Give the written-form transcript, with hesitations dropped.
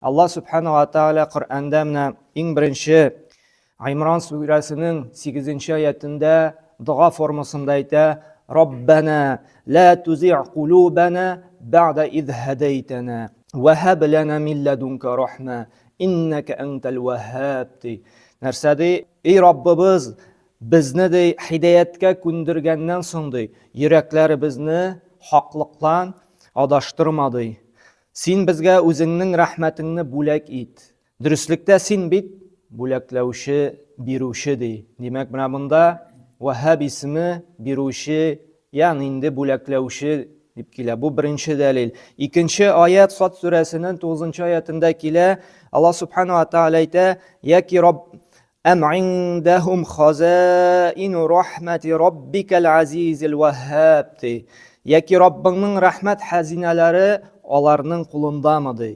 Аллаһ Сүбхәнәһү вә Тәгалә Коръәндә менә иң беренче Гыймран сүрәсенең 8 аятендә дога формасында әйтә: Раббана ла тузигъ кулубана бәгъдә из һәдәйтәнә вә һәб лана мин ләдунка рахма иннәкә әнтәл вәһһаб ди. Нәрсә ди? Эй Раббыбыз, безне ди һидаяткә күндергәннән соң ди, йөрәкләребезне хаклыктан адаштырма ди. Син безгә үзеңнең рәхмәтеңне бүләк ит. Дөреслектә син бит бүләкләүче, бирүче, ди. Димәк, менә монда Вәһһаб исеме бирүче, ягъни инде бүләкләүче дип килә. Бу беренче дәлил. Икенче аят Сад сүрәсенең 9 аятында килә. Аллаһ субхана ва тааля әйтә, яки Рабб Әм индәһум хазаину рахмати раббикәл азизил вәһһаб ди. Яки Раббыңның рәхмәт хәзинәләре аларның кулындамы ди.